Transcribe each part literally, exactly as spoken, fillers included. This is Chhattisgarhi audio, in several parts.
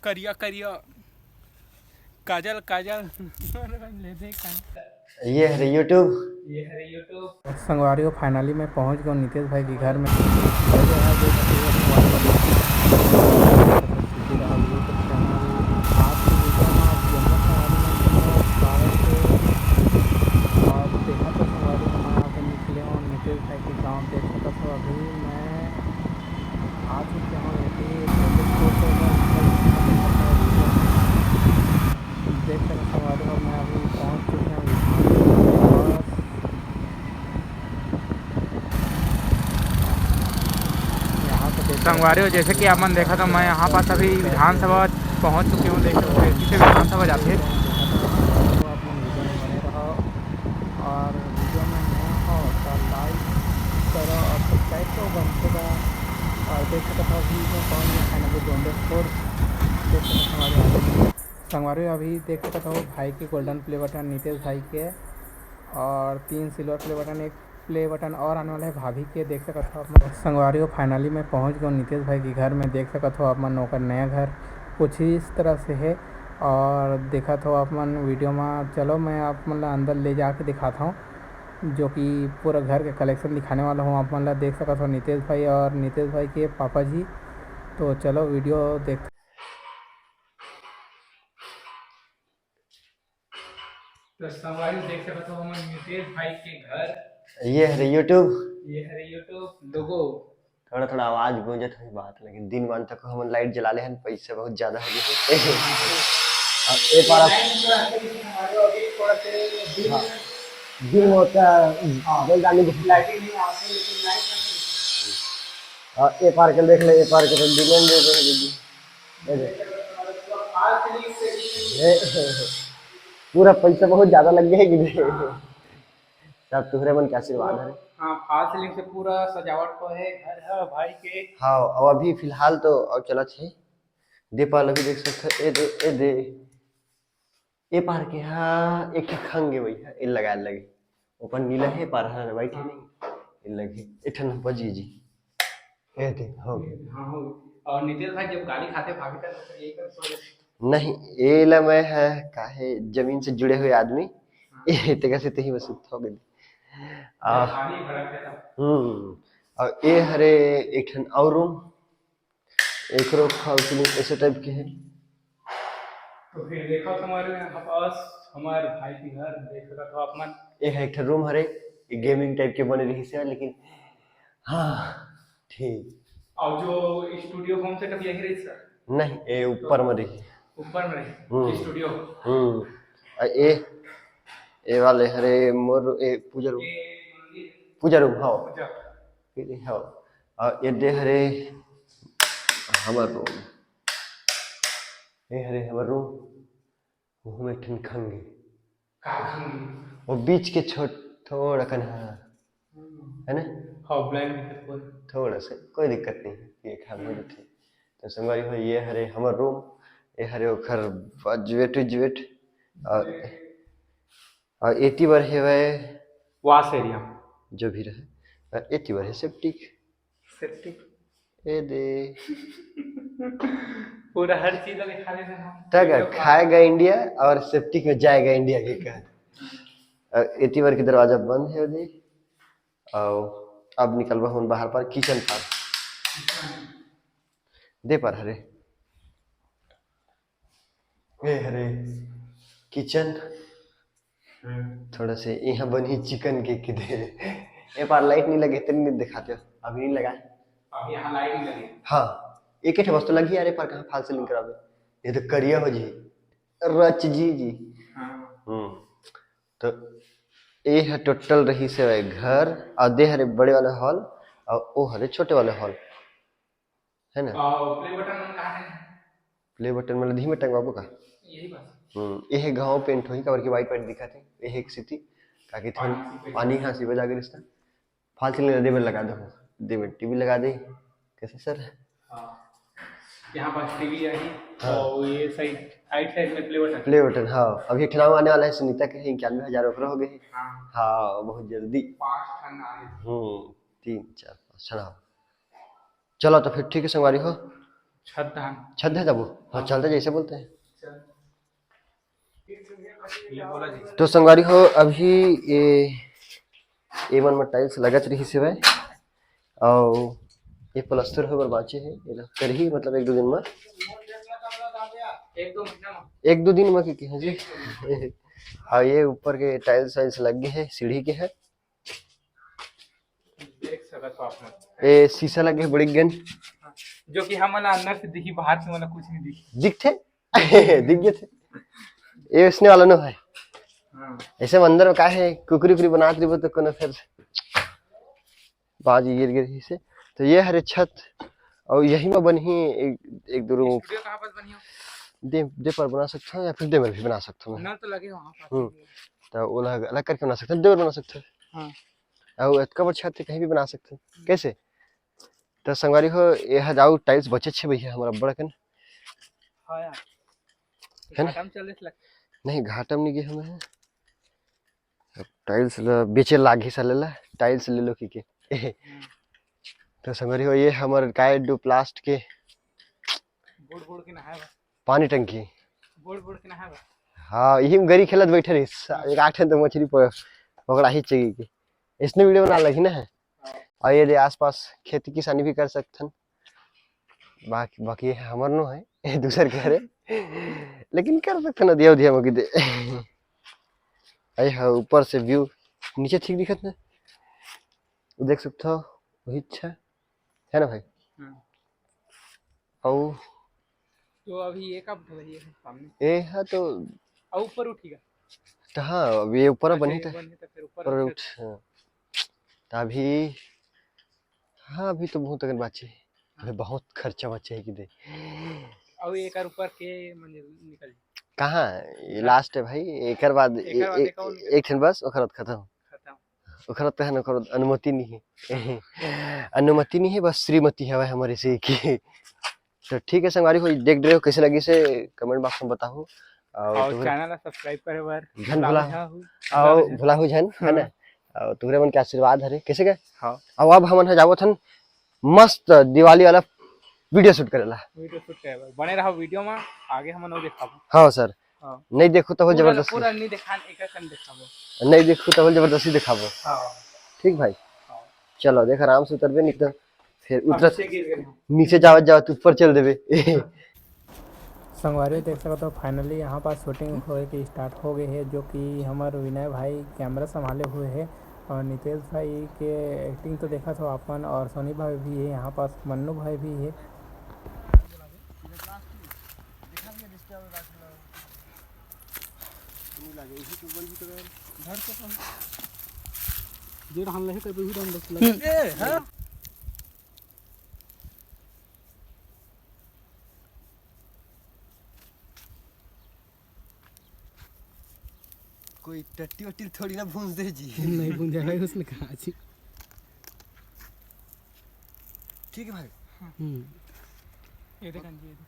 करिया करिया काजल काजल। ले दे काजल। ये हरे YouTube। ये हरे YouTube। संगवारी हो, finally मैं पहुंच गया नितेश भाई के घर में। निकले हो नितेश भाई के गाँव, देख सकत हो अभी मैं आ चुके हो एती। देख सकत हो, मैं अभी पहुँच चुके हो विधानसभा। संगवारी हो, जैसे कि आप मन देखत हो, मैं यहाँ पास अभी विधानसभा पहुँच चुके हो। देख सकत हो, एती से विधानसभा जाथे। और video में नया हो तो like करो और subscribe तो बनते बा। और देख सकत हो अभी मैं पहुँच गया finally डोंडे fort। देख सकत हो हमारे आगे संगवारी अभी देख सकत हो भाई के golden play button नितेश भाई के, और तीन silver play button, एक play button और आने वाला है भाभी के। देख सकत हो आप मन संगवारी हो, finally मैं पहुँच गया नितेश भाई के घर में। देख सकत हो आप मन ओकर नया घर कुछ इस तरह से है। और देखत हो आप मन video में, चलो मैं आप मन ला अंदर ले जाके दिखाता हूँ, जो कि पूरा घर के collection दिखाने वाला हूँ आप मन ला। देख सकत हो नितेश भाई और नितेश भाई के पापा जी। तो चलो video देख। तो संगवारी देख सकत हो हमन नितेश भाई के घर। ये हरे YouTube। ये हरे YouTube logo। थोड़ा थोड़ा आवाज गूंजत होही बात, लेकिन दिन मान तक हमन light जला ले हन, पैसा बहुत ज्यादा हो गए। अब ए पार आप लाइट पूरा अच्छे से हमारे अभी थोड़ा से दिन हाँ। दिन होता है, हाँ। जल डालने को लाइटिंग नहीं आती, लेकिन लाइट आती है। हाँ, ए पार के देख ले, ए पार के तो दिन में दे दे दीदी। ये देख। ये, पूरा पैसा बहुत ज्यादा लग गया है कि नहीं? सब तुहरे मन के आशीर्वाद है। हाँ, false ceiling से पूरा सजावट तो है, घर है भाई के। हाँ, अब अभी फिलहाल तो अब चलत है। दे पाल अभी देख सकते हैं, ए दे, ए दे, ए पार के हा, एक ठे खंग है वही है, ए लगाए लगे। ओपन नीला है, पार हरा व्हाइट है नहीं, ए लगे, ए ठन बजी जी। ए दे, हो गए। हाँ, हो गए। और नितेश भाई जब गाली खाते भाभी का तो फिर यही कर सो नहीं, ए ला मैं है, काहे जमीन से जुड़े हुए आदमी, हाँ। ए तेका से तही बस हो गए। आ, पानी भड़क देता। हम्म, और ए हरे एक ठन और रूम, एकरो false ceiling ऐसे type के है। तो फिर देखो हमारे यहाँ पास हमारे भाई के घर देख सकत हो आप मन। ये है एक ठो रूम हरे, ये gaming type के बने रही से, लेकिन हाँ, ठीक। और जो studio home setup यही रही सर? नहीं, ये ऊपर में रही। ऊपर में रही? हम्म। Studio। हम्म। आ, ये, ये वाले हरे मोर, ये पूजा रूम। ये मंदिर। पूजा रूम, हाँ। पूजा। ये हाँ। और ये दे हरे हमर रूम। ये हरे हमर रूम। वो हम एक ठन खंगे। का खंगे? वो बीच के छोट थोड़ा कन, हाँ। हम्म। है ना? हाँ, blank दिखत कोई। थोड़ा सा, कोई दिक्कत नहीं है, ये खा हो जाते। तो संगवारी हो, ये हरे हमर रूम, ये हरे ओखर बजवेट उजवेट, और, और एती बर हेवय wash area। जो भी रहे, और एती बर है septic। Septic। ए दे। पूरा हर चीज लगे खाने से हम तक खाएगा इंडिया और septic में जाएगा इंडिया के कह। और एती बर के दरवाजा बंद है दे। और अब निकलबा हम बाहर पर, kitchen पर। दे पर हरे। ए हरे kitchen। हम्म। थोड़ा से यहाँ बनी chicken के किधे। ए पार light नहीं लगे, तेरे नहीं दिखाते हो, अभी नहीं लगा। अब यहाँ light नहीं लगी। हाँ, एक ही ठे बस तो लगी यार, ए पार कहाँ false ceiling करावे? ये तो करिया हो जी, रच जी जी। हाँ। हम्म, तो ये है total रही से घर, और दे हरे बड़े वाला hall, और वो हरे छोटे वाला hall, है ना? और play button मन कहाँ है? Play button मतलब धीमे टंगवाबो का? यही बस। हम्म, ये है घाव paint होही, काबर कि white white दिखत है, ये है एक स्थिति, ताकि थोड़ी पानी से पानी हाँ सीबे जाके रिश्ता। False ceiling दे में लगा दो, दे में TV लगा दे, कैसे सर? हाँ। यहाँ पास TV है, हाँ। और ये side, right side में play button। Play button, हाँ। अभी एक ठे नाम आने वाला है सुनीता के, इक्यानवे हजार ओकरो हो गए। हाँ। हाँ, बहुत जल्दी। पाँच ठन आ गए। हम्म, तीन, चार, पाँच, चलो। चलो तो फिर ठीक है संगवारी हो, छत धान। छत है तब वो। हाँ, चलते जैसे बोलते हैं। चल। ये बोला जी। तो संगवारी हो, अभी ये, ये मन में टाइल्स लगत रही से भाई, और ये प्लास्टर होए बर बांचे है, ये लोग करही, मतलब, एक दो दिन में। एक दो महीना में। एक दो दिन में की, की है जी। और ये ऊपर के टाइल्स वाइल्स लग गए हैं, सीढ़ी के है। देख सकत हो आप मन। ए, शीशा लगे हे बड़े गन। जो कि हमन ला अंदर से दिखी, बाहर से हमन ला कुछ नहीं दिखी। दिखथे। दिख गए थे। ये इसने वाला नो है। हाँ। ऐसे में अंदर में का है, कुकरी उकरी बनात रहिबो तो कोनो फिर बाज गिर गिर ही से। तो ये हरे छत, और यही में बनही एक, एक दो रूम। स्टूडियो कहाँ पास बनही हो? दे, दे पर बना सकता हूँ या फिर दे में भी बना सकता हूँ मैं। नल तो लगे वहाँ पास। हम्म। तो वो अलग, अलग करके बना सकते हैं, दे में बना सकते हैं। हाँ। और एतका बड़ छत कहीं भी बना सकते हैं। कैसे? तो संगवारी हो, ये ह जाऊ टाइल्स बचे छे भैया, हमारा बड़ कन। हाँ यार। है ना? घाटा में चल रही लग। नहीं, घाटा में नहीं गए हमें। अब टाइल्स ल बेचे लागी साले ला, टाइल्स ले लो की के। हम्म। तो संगवारी हो, ये हमर काय डुप्लास्ट के बूढ़ बूढ़ के नहाए बा। पानी टंकी। बूढ़ बूढ़ के नहाए बा। हाँ, यही में गरी खेलत बैठे रही। एक आठ तो मछली प-, पकड़ा ही चाहिए कि इसने वीडियो बना लगी ना। हाँ। और ये दे आसपास खेती किसानी भी कर सकथन। बाकी, बाकी ये हमर नो है, ये दूसर के हरे। लेकिन कर सकथन, दिया उधिया मगी दे। आई हा, ऊपर से व्यू नीचे ठीक दिखत ना, देख सकथो, वही अच्छा है ना भाई? हम्म। अउ तो अभी ये कब उठ रही है सामने? ये है तो अउ ऊपर उठेगा? तो हाँ, अब ये ऊपर अच्छा, बनी ये तो बनी तो फिर ऊपर ऊपर उठ। उठ, हाँ। तो अभी, हाँ, अभी तो बहुत अगर बाचे, अभी हाँ। बहुत खर्चा बचे है कि दे। अउ एकर ऊपर के मंजिल निकल जाए। कहाँ? ये हाँ। लास्ट है भाई, एकर बाद एकर बाद ए-, एक और ए-, निकल एक ठन बस, ओकर बाद खत्म। खत्म। ओकर बाद कहे ना, ओकर बाद अनुमति नहीं है। अनुमति नहीं है, बस श्रीमती हवे हमारे से की। तो ठीक है संगवारी हो, देख रहे हो कैसे लगी से कमेंट बॉक्स में बताओ। और और तुम्हारे चैनल ला सब्सक्राइब करे बर झन भुला भुला हो। झन, और भुला हो झन, है ना? हाँ। और तुम्हारे मन के आशीर्वाद हरे, कैसे का? हाँ। अब, अब हमन ह जावत हन मस्त दिवाली वाला वीडियो शूट करेला। वीडियो शूट करे बर बने रहो वीडियो में, आगे हमन वो दिखाबो। हाँ सर। हाँ। नहीं देखो तो हो पूरा, जबरदस्ती। पूरा नहीं दिखान, एक एक कन दिखाबो। नहीं देखो तो हो जबरदस्ती दिखाबो। हाँ। ठीक भाई। हाँ। चलो देख, आराम से उतरबे, नहीं तो फिर अब उतरत नीचे गिर गए हम। नीचे जावत जावत ऊपर चल देबे। संगवारी देख सकत हो, finally यहाँ पास shooting होए के start हो गए है, जो कि हमर विनय भाई camera संभाले हुए है और नितेश भाई के acting तो देखत हो अपन, और सोनी भाई भी है यहाँ पास, मन्नू भाई भी है। कोई टट्टी वट्टी थोड़ी ना भूंज दे जी। नहीं भूंजा भाई, उसने कहा जी। ठीक है भाई। हम्म। ये देख जी, ये देख।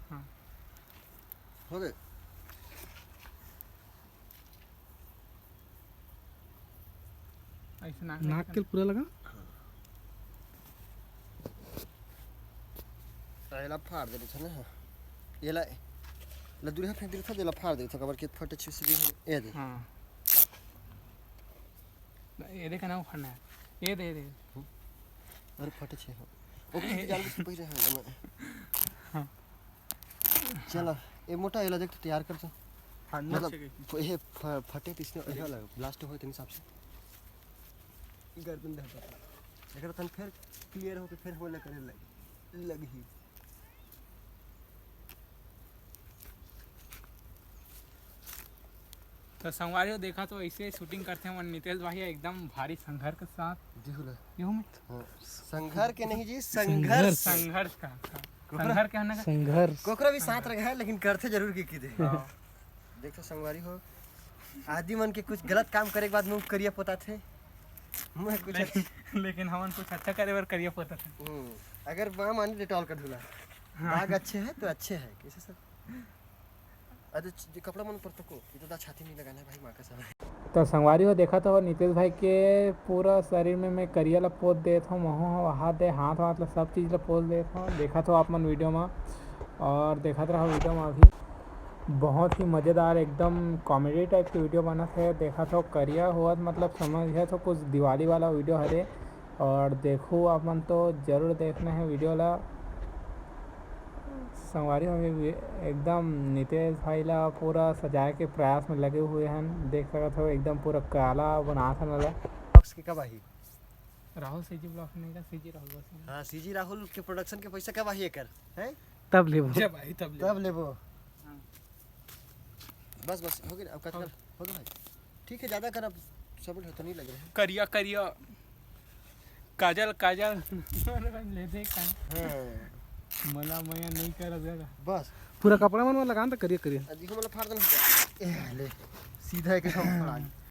हाँ। हो गए। ऐसे नाक नाक के पूरा लगा। एला फाड़ दे रहा ना। एला, एला दूरिहा फेंक दे रहा था, एला फाड़ दे रहा था, कबर के फटे छिस भी है। ये दे। हाँ। ये देख ना, उखाड़ना है। ये दे, ये दे। अरे फटे छे हो। ओके, जान के पहिरे है ना। हाँ। चला, ए मोटा एला देख तो तैयार कर तो। हाँ, मतलब, नच गई। ये फ-, फटे तो इसने, ये वाला blast होए तो हिसाब से। गर्दन दे हटा। एकर तन फिर clear होके फिर हमला करे लग, लग ही। तो संगवारी हो, देखा तो ऐसे shooting करते हैं मन नितेश भाई एकदम भारी संघर्ष के साथ। दिहुला। यहू में? हाँ। संघर्ष के नहीं जी, संघर्ष। संघर्ष। संघर्ष का, का? कोकरा संघर्ष का है ना का? संघर्ष। कोकरा भी साथ रहे है, लेकिन करते जरूर की, की दे। हाँ। देखो संगवारी हो, आदमी मन के कुछ गलत काम करे के बाद मुंह करिया पोताथे। मैं कुछ लेकिन, अच्छा लेकिन हमन कुछ अच्छा करे बर करिया पोताथे। हम्म, अगर माँ मानी डेटॉल का धुला। हाँ। दाग अच्छे है तो अच्छे है, कैसे सर? अरे च-, कपड़ा मन पर तको, इतना छाती नहीं लगाना है भाई, माँ कसम है। तो संगवारी हो, देखत हो नितेश भाई के पूरा शरीर में मैं करिया ला पोत देत हूँ, महू ह वहा दे हाथ वाथ ला सब चीज़ ला पोत देत हूँ। देखत हो आप मन वीडियो में और देखत रहो वीडियो में। अभी बहुत ही मज़ेदार एकदम कॉमेडी टाइप के वीडियो बनत है। देखत हो करिया होवत मतलब समझ है तो कुछ दिवाली वाला वीडियो हरे। और देखो आप मन तो जरूर देखना है वीडियो ला। संगवारी हो, अभी एकदम नितेश भाई ला पूरा सजाए के प्रयास में लगे हुए हैं। देख सकत हो एकदम पूरा काला बनात हन ओला। ब्लॉग्स के कब आही? राहुल सीजी ब्लॉग नहीं का, सीजी राहुल बस। हाँ, सीजी राहुल के प्रोडक्शन के पैसा कब आही एकर? हैं? तब लेबो। जब आई तब ले। तब लेबो। हाँ। बस बस हो गया, अब कट कर। हो गया भाई, ठीक है, ज़्यादा कर, अब सबुर तो नहीं लग रहा है। करिया करिया काजल काजल ले दे का। हाँ। मला मया नहीं कर जगह। बस। पूरा कपड़ा मन में लगा न त करिया करिया। अजी को मतलब फाड़ देना। ए, ले। सीधा एक हम खड़ा।